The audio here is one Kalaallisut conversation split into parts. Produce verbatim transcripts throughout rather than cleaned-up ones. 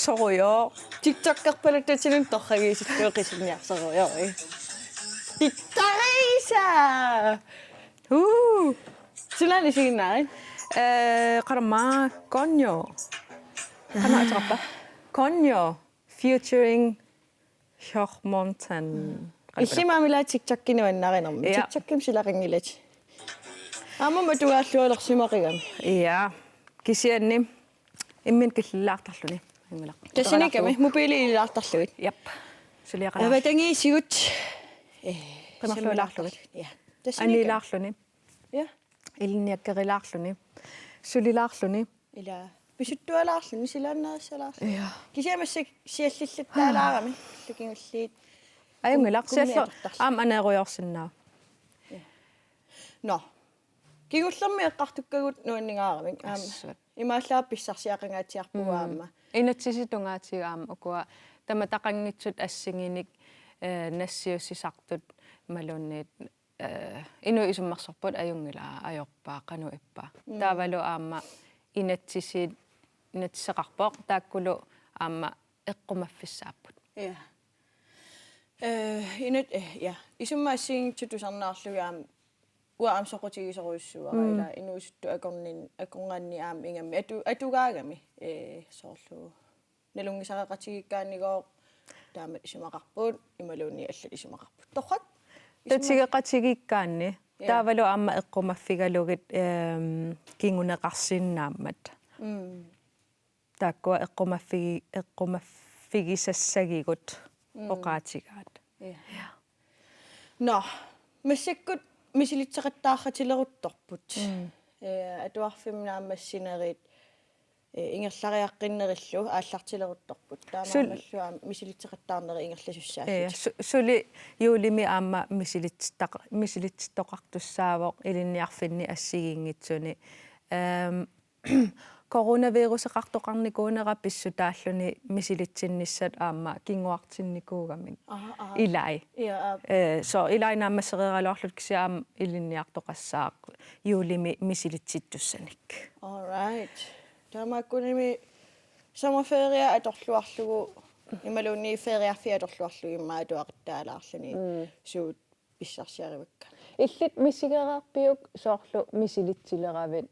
Sorujoq. TikTokerpaluttuutinnut torragiisuttuuqisinniarsorujoq. Pittarisa! Uu! Sunaana isiginnaarit? Eh, qanormaa Konjo. Qanoq ateqarpa? Konjo featuring Hjoch Montan. Illimmi aamma ila TikTokki nuannarinermi. Ja. TikTokkimi silaqanngilasi. Aamma matugaallualersimaqigami. Ja. Kisianni imminut killilaartarluni. Anngilaq. Tassaniikkami mobiili ililaartarlugit. Jap. Suliaqalaarluni. Avatangiisigut. Eh, qimerluilaarlugit. Ja. Tassaniikkami. Aniilaarluni. Ja. Ilinniakkerilaarluni. Sulilaarluni. Ila. Pisuttualaarluni, silaannarissalaarluni. Ja. Kisianni massakkut siallillattaalaarami. Lukingulliit. Ajunngilaq, kum-, siallu aamma aneerujoorsinnaavoq. Ja. Nå. Kingullermi eqqartukkagut nuanningaaramik. Aamma. Assut. Imaallaat pissarsiaqangaatsiarpugut aamma. Inatsisit tungaatigut aamma ukua tamataqanngitsut assigiinnik, eh, nassiussisartut imaluunniit, eh, inuit isummersorput ajunngilaa, ajorpaa, qanoq ippa. Mm. Taavalu aamma inatsisit, inatsiseqarpoq, taakkulu aamma eqqumaffissaapput. Ja. Eh, inat-, eh, ja. Isummat assigiinngitsut tusarnaarlugit aamma uanga aamma soqutigisorujussuuara. Mm. Ila inuusuttut akornin-, akornanni aamma ingammik atu-, atugaagami, eh, soorlu nalunngisareqatigiikkaannigooq taamatut isumaqarput, imaluunniit allat isumaqarput. Torrak? Isumma-, tatigeqatigiikkaanni. Ja. Taavalu aamma eqqumaffigalugit, ehm, kinguneqarsinnaammat. Mm. Taakkua eqqumaffigi-, eqqumaffigisassagigut. Mm. Oqaatigaat. Ja. Ja. Nå, massakkut misilitseqattaartileruttorput. Mm. Eh, atuarfimmi naammassinerit, eh, ingerlariaqqinnerillu aallartileruttorput. Sul- Taamaammallu aamma misilitseqattaarnerit ingerlasussaallugit. Eh, su-, suli juulimi aamma misilitsittaq-, misilitsittoqartussaavoq ilinniarfinni assigiinngitsuni. Ehm, coronaviruseqartoqarnikuunera pissutaalluni misilitsinnissat aamma kinguartinnikuugamik. Aha, aha. Ilai. Ja, aap. Eh, så ilai naammassereeraluarluta kisianni aamma ilinniartoqassaaq juulimi misilitsittussanik. All right. Taamaakkunimi sommerferie atorluarlugu imaluunniit feriarfik atorluarlugu immaqa atuaqattaalaarluni. Mm. Suut pissarsiarivakka. Illit misigereerpiuk soorlu misilitsileravit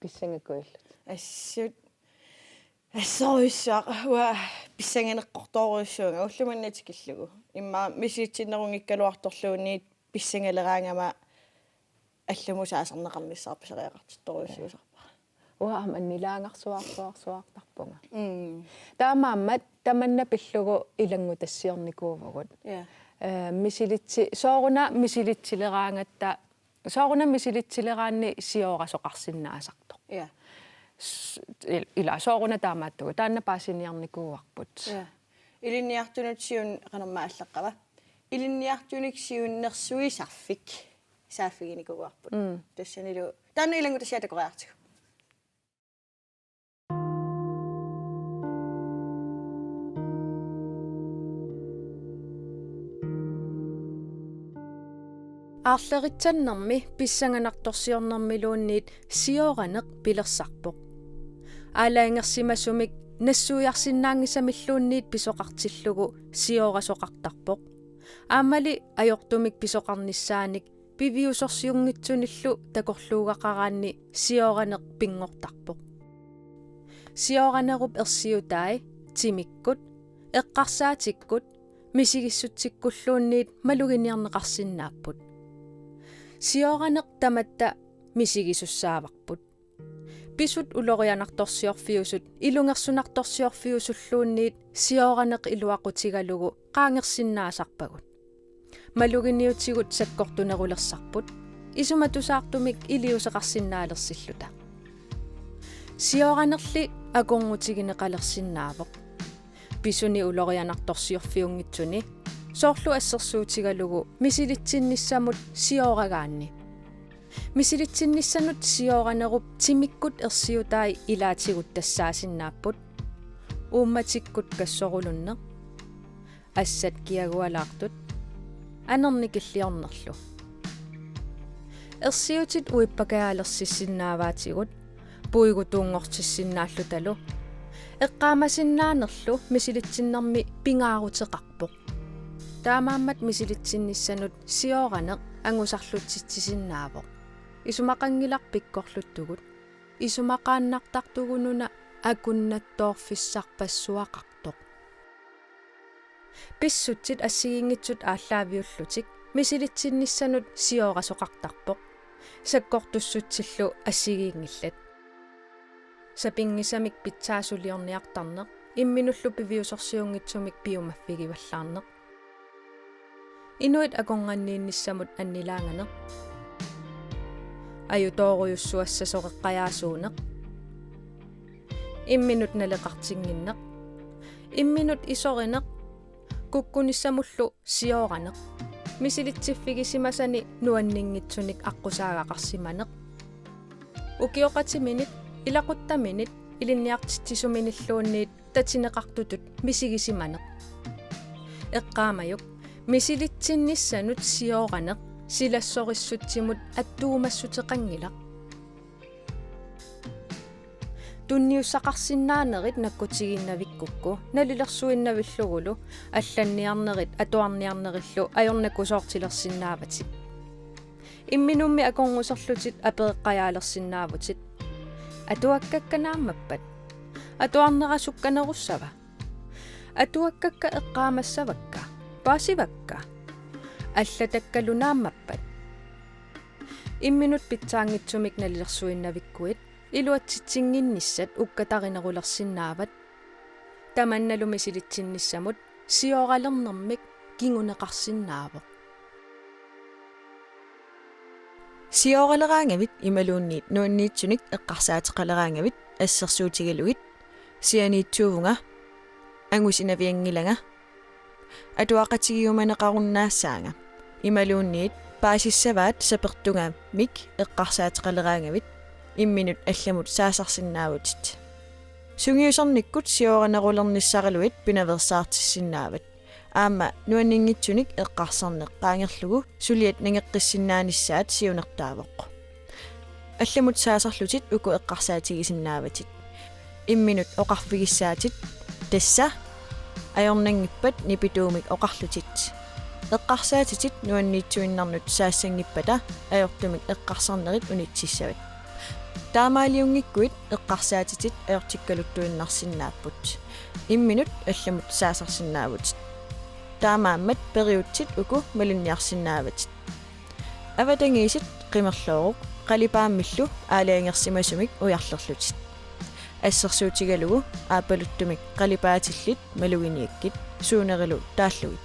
pissangakkuillutit? Assut. Assorujussuaq uanga pissanganeqqortoorujussuuvunga ullumimut tikillugu. Immaqa misilitsinnerinngikkaluartorluunniit pissangaleraangama allamut saasarneqarnissaa pisariaqartittorujussuusarpara. Uanga aamma annilaangarsuarsuarsuartarpunga. Mm. Taamaammat tamanna pillugu ilanngutassiornikuuvugut. Ja. Eh, misilitsi-, sooruna misilitsileraangatta, sooruna misilitsileraanni siorasoqarsinnaasartoq. Ja. S-, il-, ila sooruna taamaattugut. Taanna paasiniarnikuuarput. Ja. Ilinniartunut siun-, qanormaa allaqqava? Ilinniartunik siunnersuisarfik saaffiginikuuarput. Mm. Tassanilu. Taanna ilanngutassiaq takoriartigu. Aarleritsannermi pissanganartorsiornermiluunniit sioraneq pilersarpoq. Aalajangersimasumik nassuiarsinnaanngisamilluunniit pisoqartillugu siorasoqartarpoq. Aammali ajortumik pisoqarnissaanik piviusorsiunngitsunillu takorluugaqaraanni sioraneq pinngortarpoq. Sioranerup ersiutai timikkut, eqqarsaatikkut, misigissutsikkulluunniit maluginiarneqarsinnaapput. Sioraneq tamatta misigisussaavarput. Pisut ulorianartorsiorfiusut ilungersunartorsiorfiusulluunniit sioraneq iluaqutigalugu qaangersinnaasarpagut. Maluginiutigut sakkortunerulersarput, isumatusaartumik iliuuseqarsinnaalersilluta. Sioranerli akornutigineqalersinnaavoq. Pisuni ulorianartorsiorfiunngitsuni, soorlu assersuutigalugu misilitsinnissamut sioragaanni. Misilitsinnissanut sioranerup timikkut ersiutai ilaatigut tassaasinnaapput. Uummatikkut kassorulunneq. Assat kiagualaartut. Anernikilliornerlu. Ersiutit uippakajaalersissinnaavaatigut puigutuunngortissinnaallutalu. Eqqaamasinnaanerlu misilitsinnermi pingaaruteqarpoq. Taamaammat misilitsinnissanut sioraneq angusarlutsitsisinnaavoq. Isumaqanngilaq pikkorluttugut. Isumaqaannartartugununa akunnattoorfissarpassuaqartoq. Pissutsit assigiinngitsut aallaaviullutik misilitsinnissanut siorasoqartarpoq. Sakkortussutsillu assigiinngillat. Sapinngisamik pitsaat suliorniartarneq, imminullu piviusorsiunngitsumik piumaffigivallaarneq. Inuit akornanniinnissamut annilaanganeq. Ajutoorujussuassasoqeqqajaasuuneq. Imminut naleqartinnginneq. Imminut isorineq. Kukkunissamullu sioraneq. Misilitsiffigisimasani nuanninngitsunik aqqusaagaqarsimaneq. Ukioqatiminit, ilaquttaminit, ilinniartitsisuminilluunniit tatineqartutut misigisimaneq. Eqqaamajuk, misilitsinnissanut sioraneq silassorissutsimut attuumassuteqanngilaq. Tunniussaqarsinnaanerit nakkutigiinnavikkukku, nalilersuinnavillugulu allanniarnerit atuarniarnerillu ajornakusoortilersinnaavatit. Imminummi akornuserlutit apereqqajaalersinnaavutit: Atuakkakka naammappat? Atuarnera sukkanerussava? Atuakkakka eqqaamassavakka? Paasivakka? Allatakkalu naammappat? Imminut pitsaanngitsumik nalilersuinnavikkuit iluatsitsinnginnissat ukkatarinerulersinnaavat. Tamannalu misilitsinnissamut sioralernermik kinguneqarsinnaavoq. Sioraleraangavit imaluunniit nuanniitsunik eqqarsaateqaleraangavit assersuutigalugit sianiitsuuvunga, angusinavianngilanga, atuaqatigiumaneqarunnaassaanga imaluunniit paasissavaat sapertugamik eqqarsaateqaleraangavit imminut allamut saasarsinnaavutit. Sungiusarnikkut sioranerulernissaraluit pinaveersaartissinnaavat. Aamma nuanninngitsunik eqqarsarneq qaangerlugu suliat nangeqqissinnaanissaat siunertaavoq. Allamut saasarlutit uku eqqarsaatigisinnaavatit. Imminut oqarfigissaatit: Tassa ajornanngippat nipituumik oqarlutit. Eqqarsaatitit nuanniitsuinnarnut saassanngippata ajortumik eqqarsarnerit unitsissavat. Taamaaliunngikkuit eqqarsaatitit ajortikkaluttuinnarsinnaapput. Imminut allamut saasarsinnaavutit. Taamaammat periutsit uku malinniarsinnaavatit. Avatangiisit qimerlooruk qalipaammillu aalajangersimasumik ujarlerlutit. Assersuutigalugu aappaluttumik qalipaatillit maluginiakkit suunerilu taallugit.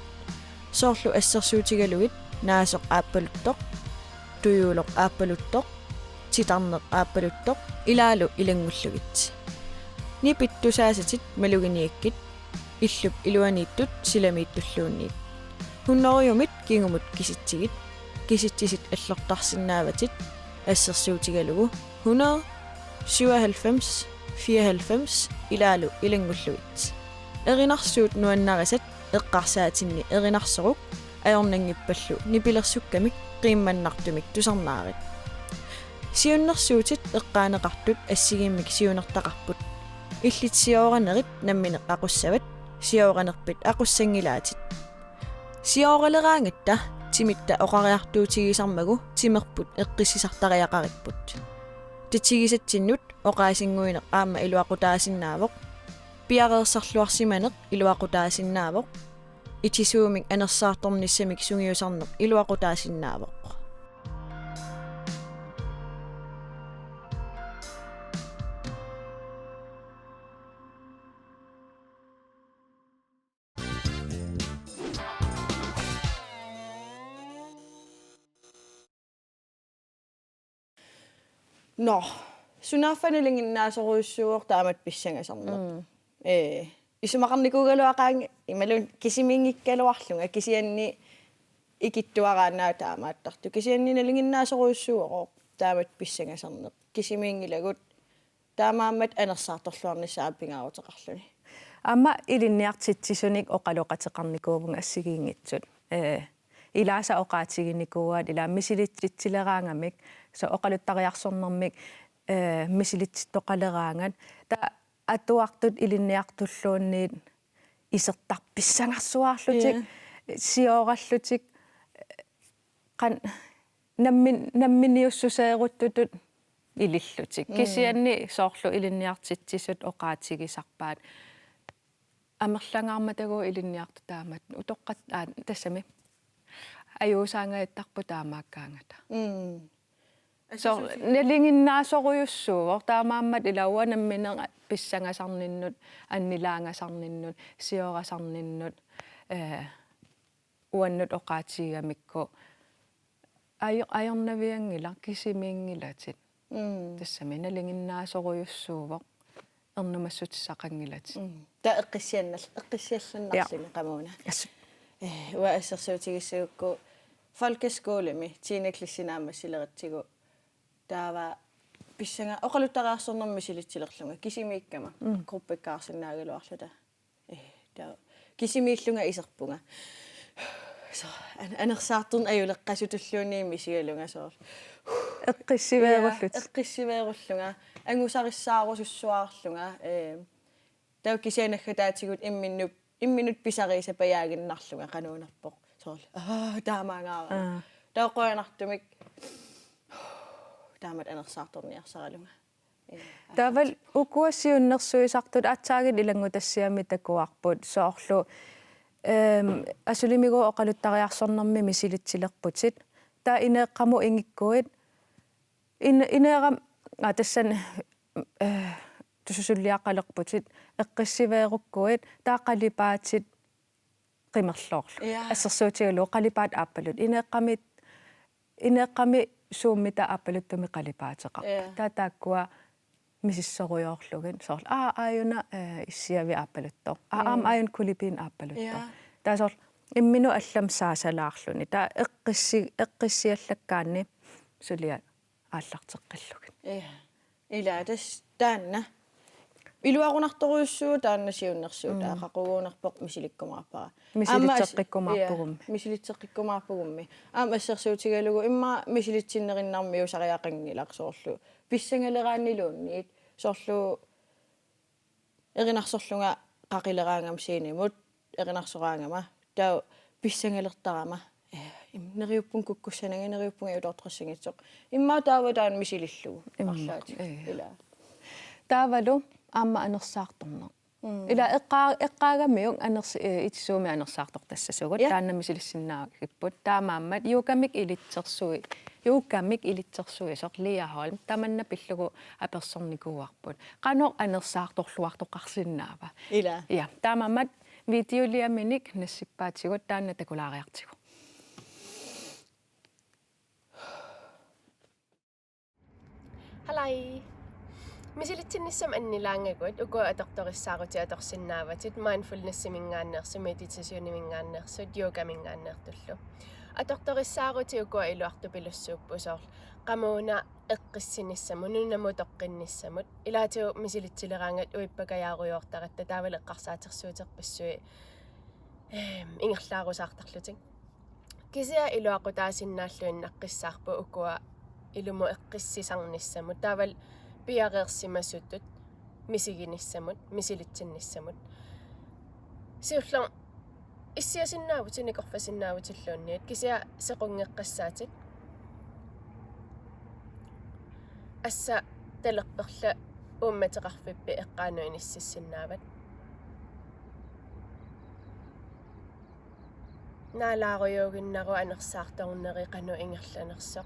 Soorlu assersuutigalugit naasoq aappaluttoq, tujuuloq aappaluttoq, titarneq aappaluttoq ilaalu ilanngullugit. Nipit tusaasatit maluginiakkit illup iluaniittut silamiittulluunniit. Hundrediumit kingumut kisitsigit, kisitsisit allortarsinnaavatit assersuutigalugu hundrede, syvoghalvfems, fireoghalvfems ilaalu ilanngullugit. Erinarsuut nuannarisat eqqarsaatinni erinarsoruk ajornanngippallu nipilersukkamik qiimmannartumik tusarnaarit. Siunnersuutit eqqaaneqartut assigiimmik siunertaqarput. Illit sioranerit nammineq aqussavat, sioranerpit aqussanngilaatit. Sioraleraangatta timitta oqariartuutigisarmagu timerput eqqissisartariaqaripput. Tatigisatsinnut oqaasinnguineq aamma iluaqutaasinnaavoq. Piareersarluarsimaneq iluaqutaasinnaavoq. Itisuumik anersaartornissamik sungiusarneq iluaqutaasinnaavoq. Nå, sunaaffa nalinginnaasorujussuuvoq taamatut pissangasarneq. Mm. Ee, isumaqarnikuugaluaqaanga imaluunniit kisimiinngikkaluarlunga kisianni ikittuaraannaat taamaattartoq. Kisianni nalinginnaasorujussuuvoq taamatut pissangasarneq. Kisimiinngilagut taamaammat anersaartorluarnissaa pingaaruteqarluni. Aamma ilinniartitsisunik oqaloqateqarnikuuvunga assigiinngitsut. Ee, ilaasa oqaatiginikuuaat ilaa misilitsitsileraangamik, soorlu oqaluttariarsornermik, ee, misilitsittoqaleraangat. Taava atuartut ilinniartulluunniit isertarfissagarsuarlutik, Ja. siorallutik, qan-, nammin-, namminiussuseeruttutut ilillutik. Mm. Kisianni soorlu ilinniartitsisut oqaatigisarpaat. Amerlangaarmatagu ilinniartut taamatut. Utoqqat-, aa, tassami. Ajuusaangajattarput taamaakkaangata. Mm. So, Assersuutigillugu nalinginnaasorujussuuvoq, taamaammat ilaa uanga nammineq pissangasarninnut, annilaangasarninnut, siorasarninnut, eh, uannut oqaatigigamikku ajo-, ajornavianngilaq, kisimiinngilatit. Mm. Tassami nalinginnaasorujussuuvoq, ernumassutissaqanngilatit. Mm. Taava eqqissiannal-, eqqissiallannarluni Ja. qamuuna. Assut. Eh, uanga assersuutigissagukku folkeskolemi tiende klassi naammassileratsigu taava pissanga-, oqaluttariarsornermik misilitsilerlunga kisimiikkama Mm. gruppikkaarsinnaagaluarluta. Eh, taava kisimiillunga iserpunga. So, an-, anersaartorneq ajuleqqasutulluunniit misigalunga soorlu. Eqqissiveerullutit. Ja, eqqissiveerullunga. Angusarissaarusussuarlunga, eh, taava kisianni naggataatigut imminnut, imminnut pisariisapajaaginnarlunga qanuunerpoq. Soorlu, aa, taamaangaarama. Aa. Taava qujanartumik taamatut anersaartorniarsaralunga. Ja. Taavalu ukua siunnersuisartut aatsaat ilanngutassiami takuarput soorlu, ehm, asulimigooq oqaluttariarsornermi misilitsilerputit. Taava ineeqqamut ingikkuit, ine-, ineeqqam-, aa, tassani, eh, tusarsuarliaqqalerputit, eqqissiveerukkuit, taava qalipaatit qimerloorlugit. Ja. Assersuutigalugu qalipaat aappaluttoq. Ineeqqami, ineeqqami Zoomita aappaluttumi qalipaateqarput. Ja. Taava taakkua misissorujoorlugit. Soorlu, aa, aajuna, eh, issiavik aappaluttoq. Aa, aamma Mm. aajuna kulipiineq aappaluttoq. Ja. Taava soorlu imminut allamut saasalaarluni. Taava eqqissi-, eqqissiallakkaanni suliat aallarteqqillugit. Ja. Ilaa, tassa taanna. Iluaqunartorujussuuvoq taanna siunnersuut, Mm. taava qaquguunerpoq misilikkumaarpara. Aamma as-, Misilitseqqikkumaarpugummi. Ja, misilitseqqikkumaarpugummi. Aamma assersuutigalugu immaqa misilitsinnerinnarmiusariaqanngilaq soorlu. Pissangaleraanniluunniit soorlu erinarsorlunga qaqileraangama scenemut, erinarsoraangama, taava pissangalertarama, eh, im-, neriuppunga kukkussananga, neriuppunga atortorsinngitsoq. Immaqa taava taanna misilillugu. Immaqa, arlaat. Eh. Ilaa. Taavalu aamma anersaartorneq. Mm. Ilaa eqqaa-, eqqaagamiuk aners-, eh, itisuumi anersaartortassasugut. Ja. Taanna misilissinnaagipput. Taamaammat yogamik ilitsersui-, yogamik ilitsersuisoq Lea Holm tamanna pillugu apersornikuuarput. Qanoq anersaartorluartoqarsinnaava? Ilaa. Ja, taamaammat videoliaminik nassippaatigut taanna takulaariartigu. Halai. Misilitsinnissamut annilaangaguit ukua atortorissaarutit atorsinnaavatit mindfulnessiminngaanneersut, meditationiminngaanneersut, yogaminngaanneertullu. Atortorissaarutit ukua iluartupilussuupput soorlu qamuuna eqqissinissamut, nunamut toqqinnissamut. Ilaatigut misilitsileraangat uippakajaarujoortaratta taavalu eqqarsaatersuuterpassuit, ehm, ingerlaarusaartarlutik. Kisianni iluaqutaasinnaallunga naqqissaarput ukua ilumut eqqissisarnissamut. Taavalu piareersimasutut misiginissamut, misilitsinnissamut. Siullermik issiasinnaavutit, nikorfasinnaavutilluunniit, kisianni sequnngeqqassaatit. Assa talerperla uummateqarfippit eqqaanut inississinnaavat. Naalaarujuuginnaruit anersaartorneri qanoq ingerlanersoq.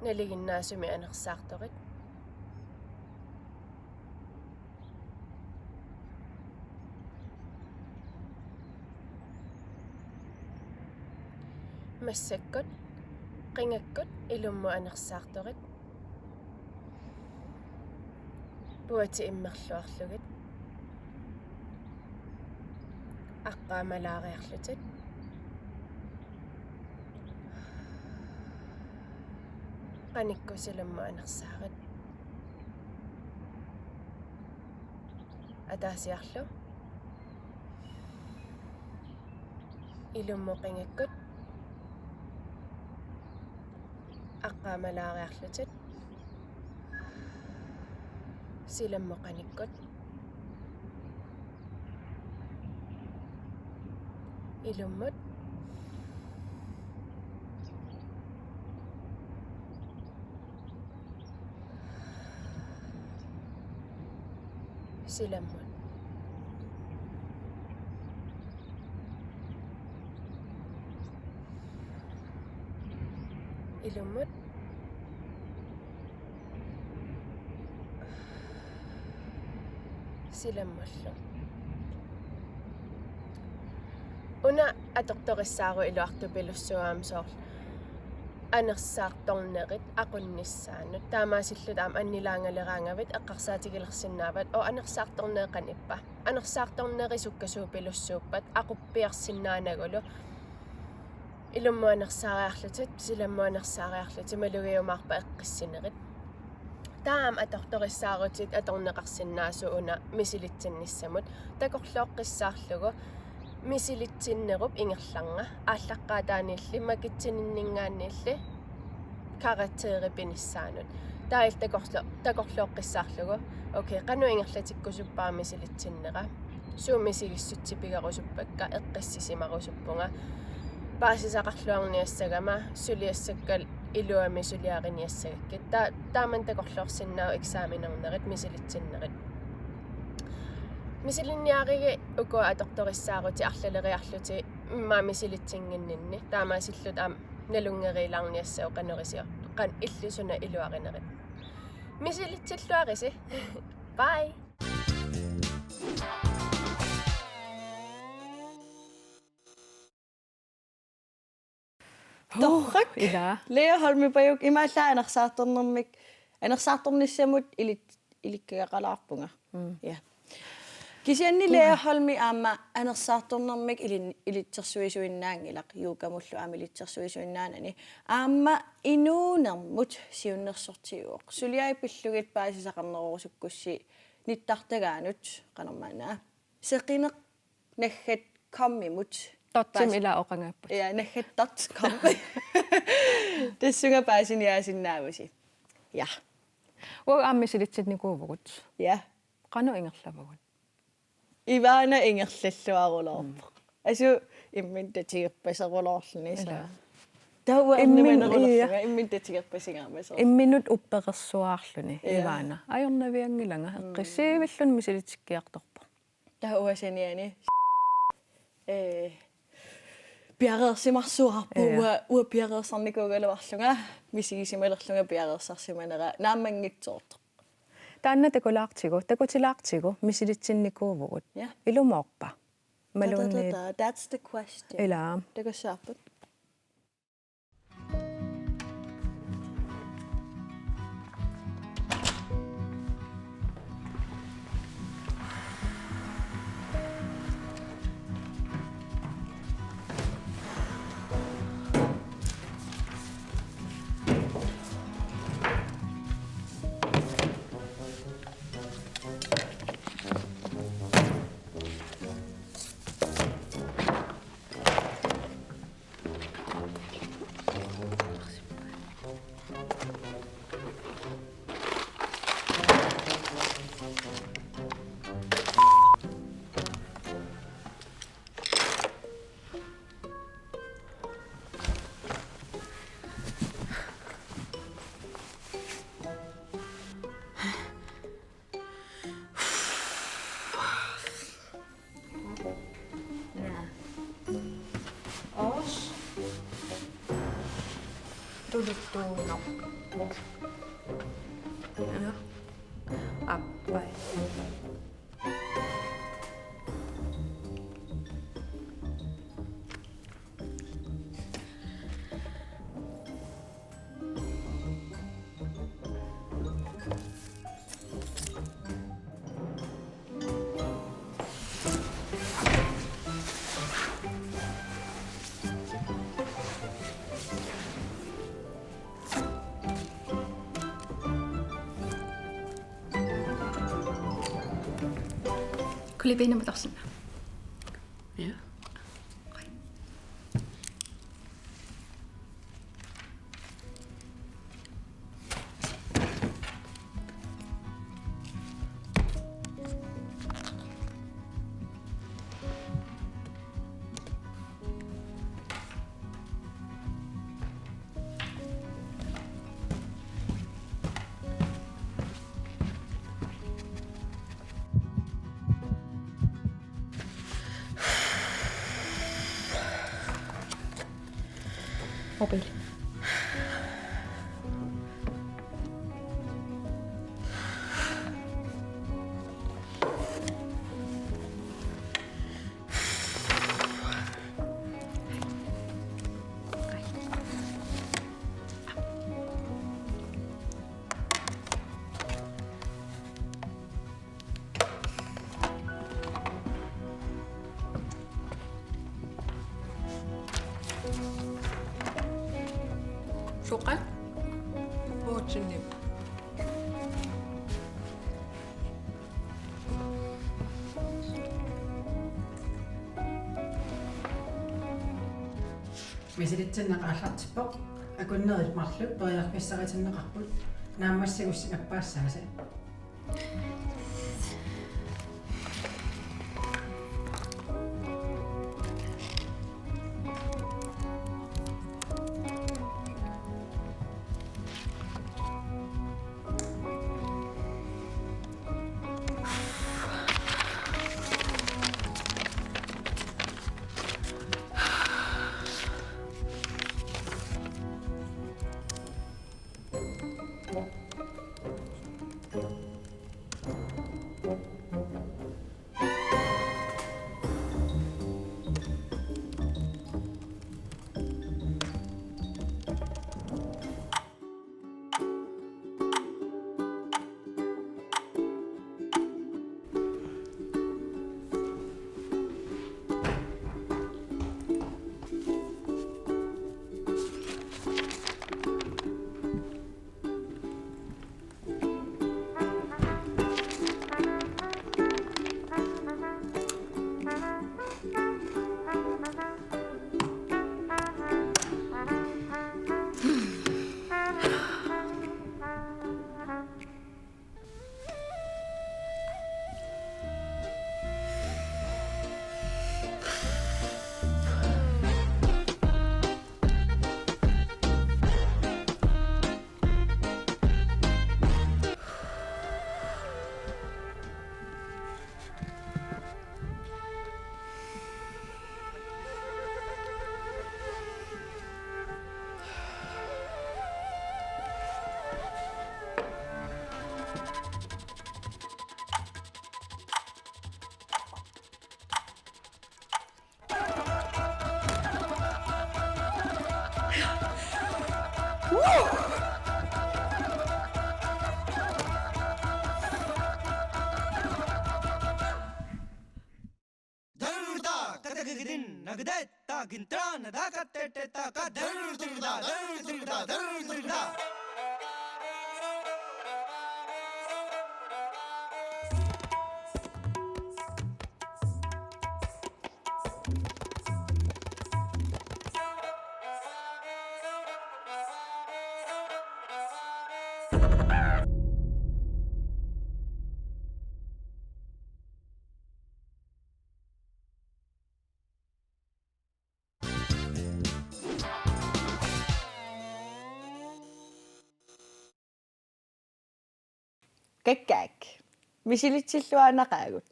Nalinginnaasumik anersaartorit. Massakkut qingakkut ilummut anersaartorit. Puatit immerluarlugit. Aqqaamalaariarlutit. Qanikkut silammut anersaarit. Ataasiarlu. Ilummut qingakkut. Aqqaamalaariarlutit. Silammut qanikkut. Ilummut. Silammut. Ilummut. Silammullu. Una atortorissaarutit iluartupilussuugamik soorlu anersaartornerit aqunnissaannut. Taamaasillutit aamma annilaangaleraangavit eqqarsaatigilersinnaavat: Oo, anersaartornerit qanoq ippa? Anersaartornerit sukkasuupilussuuppat aquppiarsinnaanagulu? Ilummut anersaariarlutit, silammut anersaariarlutit, malugiumaarpat eqqissinerit. Taava aamma atortorissaarutit atorneqarsinnaasut una misilitsinnissamut. Takorlooqqissaarlugu misilitsinnerup ingerlanera, aallaqqaataaniilli makitsininninngaanniilli karakterip pinissaanut. Taava illit takorlo-, takorlooqqissaarlugu: Okay, qanoq ingerlatikkusuppara misilitsinnera? Suut misigissutsit pigerusuppakka, eqqissisimarusuppunga? Paasisaqarluarniassagama, suliassakka iluamik suliariniassagakkit? Ta-, taamani takorloorsinnaavoq eksaminernerit, misilitsinnerit. Misilinniarigit ukua atortorissaarutit arlaleriarlutit immaqa misilitsinnginninni. Taamaasillutit aamma nalunngeriilaarniassagit qanoq isior-, qanoq illit suna iluarinerit. Misilitsilluarisi. Bye. Torrak. Ila. Lea Holmipajuk, imaallaat anersaartornermik, anersaartornissamut ilit-, ilikkagaqalaarpunga. Mm. Ja. Kisianni Lea Holmi aamma anersaartornermik ilin-, ilitsersuisuinnaanngilaq, yogamullu aamma ilitsersuisuinnaanani. Aamma inuunermut siunnersortiuvoq. Suliai pillugit paasisaqarnerorusukkussi nittartagaanut, qanormaanna, seqineq naggat com-imut. Dot-imik paas-, ila oqangaapput. Ja, naggat dot com. Tassunga paasiniaasinnaavusi. Ja. Uagut aamma misilitsinnikuuvugut. Ja. Qanoq ingerlavugut? Ivana ingerlalluaruloorpoq. Mm. Asu imminut tatigerpaseruloorluni, ila, saa. Taava immin-, ernimanerulerlunga, ja, imminut tatigerpasigaamasoq. Imminut upperersuaarluni, ja, Ivana. Ajornavianngilanga, mm, eqqissiivilluni misilitikkiartorpoq. Taava uanga saniani, ee, piareersimarsuarput, ja, uanga, uanga piareersarnikuugaluarlunga, misigisimalerlunga piareersarsimanera naammanngitsoortoq. Taanna takulaartigu, takutilaartigu, misilitsinnikuuvugut. Ja. Ilumoorpa? Maluunniit. Ta, ta, ta, ta. That's the question. Ila. Takussavarput. Os. Tuluttuunoq. Ja. Appai. Kulipiinama torsinna. Ja. Soqat? Puutsinni. Misilitsinneq aallartippoq. Akunnerit marluk periarfissaritinneqarput. Naammassigussiuk appaassaasi. Kakkaak. Misilitsilluaannaqaagut.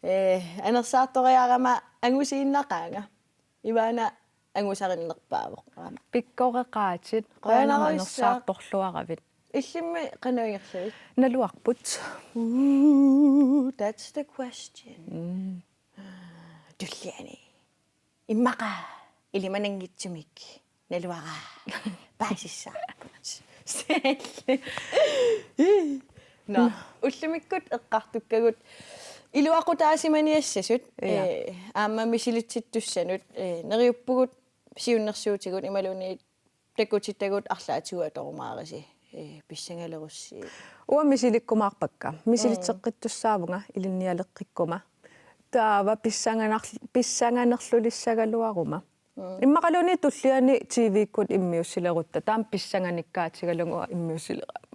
Ee, anersaartoriarama angusiinnaqaanga. Ivana angusarinnerpaavoq. Pikkoreqaatit, qujanarsuaq, qujanarsuaq anersaartorluaravit. Illimmi qanoq ingerlavit? Naluarput. Ooh, that's the question. Mm. Tulliani. Immaqa ilimananngitsumik naluara paasissavarput. Nå, ullumikkut eqqartukkagut iluaqutaasimaniassagut, ja, eh, aamma misilitsittussanut, eh, neriuppugut siunnersuutigut imaluunniit takutitagut arlaatigut atorumaarisi, eh, pissangalerussi. Uanga misilikkumaarpakka. Misilitseqqittussaavunga ilinnialeqqikkuma. Taava pissanganar-, pissanganerlulissagaluaruma. Mm. Immaqaluunniit tulliani T V-kkut immiussilerutta. Taama pissanganikkaatigalugu immiussilerama.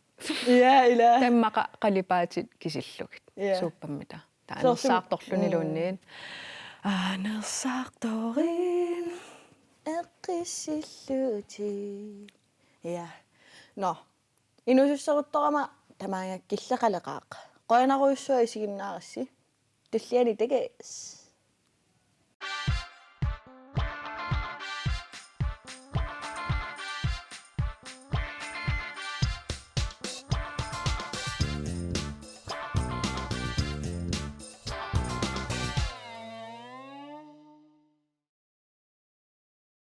Ja, ila. Tammaqa qalipaatit kisillugit. Ja. Suuppammita. Taava soorlu anersaartorluniluunniit. Mm. Anersaartorin. Eqqissillutit. Ja. Nå. Inuususseruttorama tamaanga killeqaleqaaq. Qujanarujussuaq isiginnaarissi. Tulliani takuss'.